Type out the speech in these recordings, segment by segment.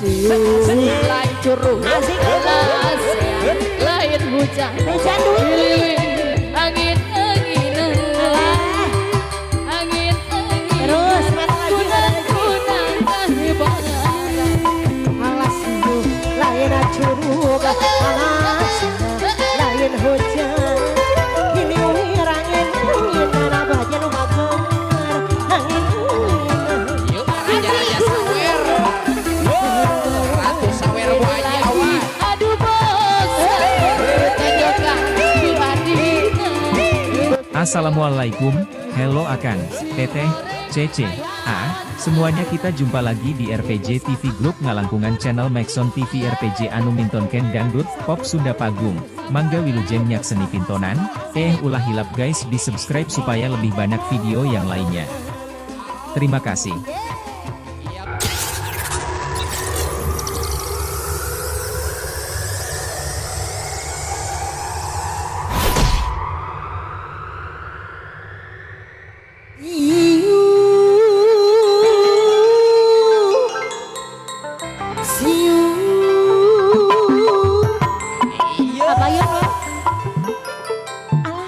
Lain curug, lain hujan, Hujan duit. Angin anginan, angin anginan. Terus, mana lagi, mana lagi? Kunang kunang. Alas ieu lain curug, alas lain hujan. Ini wir angin anginan abah nu bager. Angin anginan. Yuk, raja-raja sawer. Ratu sawer Bu Haji awas. Aduh bosan, tonjokan ku adina. Assalamualaikum, hello Akan, Teteh, Cece, A, semuanya kita jumpa lagi di RPJ TV Group Ngalangkungan Channel Maxon TV RPJ Anu Mintonken Dangdut, Pop Sunda Pagung, Mangga Wilujeng Nyakseni Pintonan, ulah hilap guys di subscribe supaya lebih banyak video yang lainnya. Terima kasih. Iu siu apa ya Pak? Alah.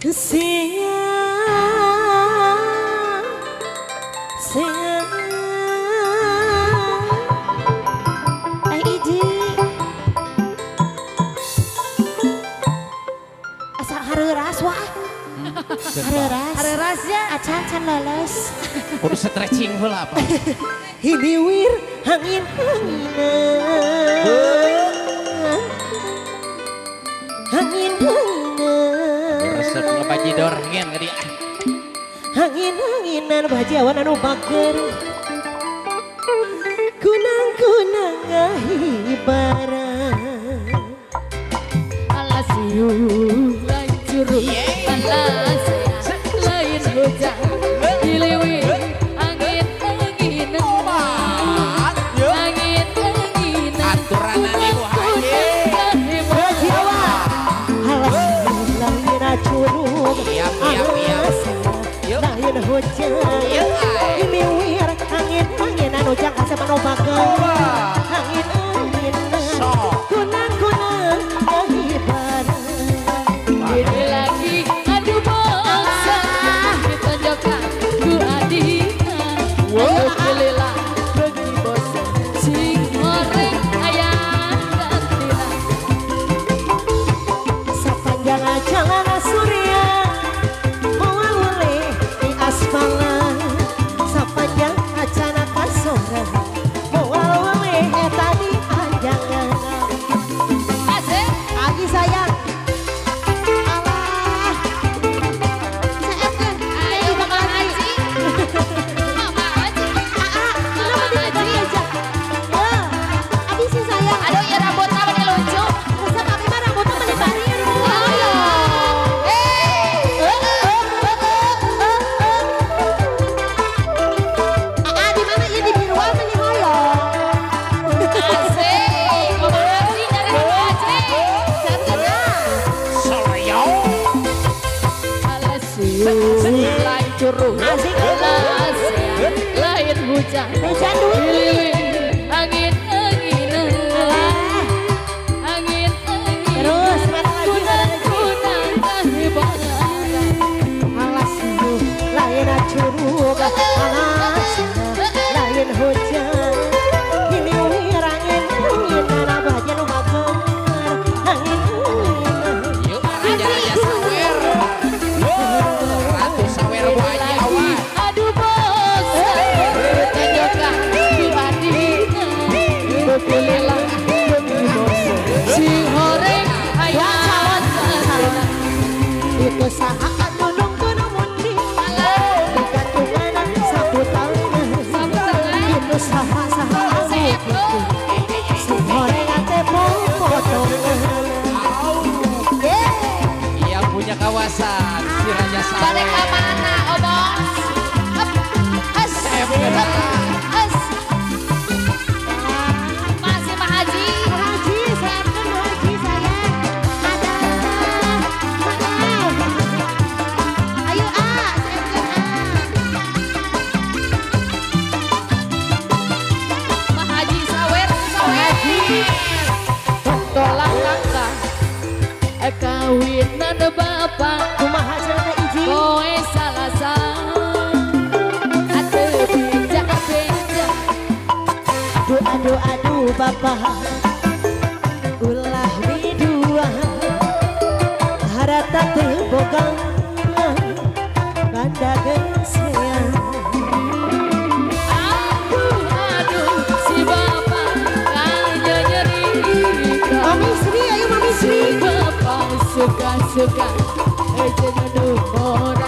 Sia sia iji asa hareuras wah, hareuras. Hareuras ya. Acan can leles. Kudu stretching heula apa? Ini wir angin anginan, angin anginan. Resep ngebajidor ngen ka dia. Angin anginan baji awan anu bager. Kunang kunang ngahibaran. Alas ieu lain curug, alas lain hujan, diliwi angin anginan, angin anginan. Aturanana Bu Haji. Baji awan alas lain curug, Iya, iya, iya. alas Yuk. lain hujan. Yuk, ay. Ini wir angin anginan ujang kasep anu bager. Angin anginan. Sok. Kunang kunang ngahibaran. Ini lagi aduh bosan, ditonjokkan ku adina. Ayo pilihlah bagi bosan, sing horeng ayah gantina. Sepanjang jalan surya moal weleh di aspalan. Sepanjang acana kasora moal weleh eta di anjangan. Asik. Agi sayang. Alah. Saya Ayo Mama Haji. Mama Haji. Kenapa tidak diajak? Ya, abi sih sayang. Aduh ya rambutnya makin lucu. Resep abi mah rambutnya melebarin. Ayo. Eh. Aa, di mana ya di biruan meni hoyong. Asik. Mama Haji nyari Mama Haji. Saya kenal. Soryo. Alas lain curug, Asik. alas lain hujan, Hujan duit. diliwi angin anginan, angin anginan. Terus, mana lagi, mana lagi? Kunang kunang. Alas ieu lain curug, alas lain hujan. Ini wir angin anginan abah nu bager. Angin anginan. Yuk, raja-raja sawer. Ratu sawer Bu Haji awas. Aduh bosan, ditonjokkan ku adina. Pilihlah bagi bosan, sing horeng ayah gantina. Itu saha anu nungtun mundi di katungan sapu tangan. Sapu tangan. Itu saha saha anu kitu sing horengan teh potongan. Yang punya kawasan si Raja Sawer. Balik ke mana, Obos? Up, as, up, as. Masih Pak Haji. Haji, saya kan Haji sayang. Ada. Maaf. Ayo ah, saya kan ah. Bapak ulah midua harata teu boga banda geus rea. Aduh, aduh, si bapak kaya nyeri. Mami Sri, ayo Mami Si Sri. bapak suka-suka jeung nu.